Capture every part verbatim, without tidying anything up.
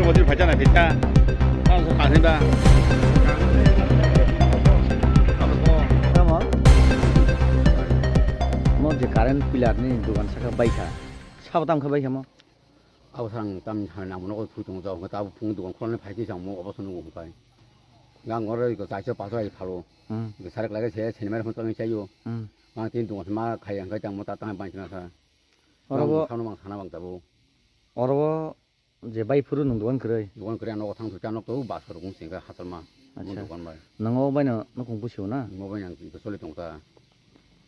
Motir phaisa na phaisa. Ang sa kasin ba. Tamo? Mo je current pillar ni dogan saka baikha. Sabo tam kha baikha mo? Abo sang tam sana namo nogo phu tong jao, ta phung dogan khulani phaisi sang mo obo sunu kai. Gang ore ko chaisa paso ai phalo. Hmm. Ko sarek lage se sinimar phun tong chayo. Hmm. Mang tin dogan ma khai ang kai tang mo ta tang ban sana sa. Oro bo Mang sana mang sana bang tabo. Oro bo je bai phuru nung dogan kwrwi. Dogan kwrwi ano thang thu chanok to ba sorok sing ka hasalma. Acha. Dogan bai. Nango bai no nokong busio na? Mo bai nang to soli tong ta.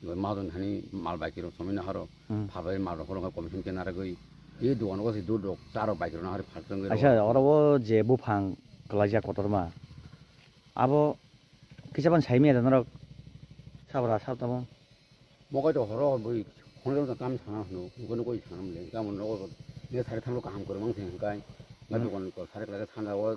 Majon hani mal bai kiro somina haro. Hmm. Phabai mal rok horo commission ke naragwi. E dogan ko si dur dok charo bai kiro na hari phal tong. Acha, oro bo je buphang kwlaijak kotorma. Abo kisa ban saimi ada norok sabra sab tamo. Mokai to horo bui khonjong ta kam sana hnu, gono koi sana mle, kam nogo ne sari thamlo kaham koro mang thang kai. Ga Hmm. dogan ko sari kala sana o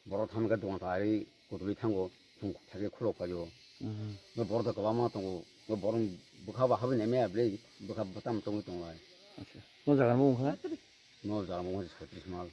boro tham ga dogan ta ari kutuli thango, thung thage khulo kayo. Hmm. Ga boro to kaba ma tongo, ga boro bukha ba habi ne me able, bukha batam tongo tonglai. Acha. Mo jaga mo kha? Mo jaga mo sotris mal.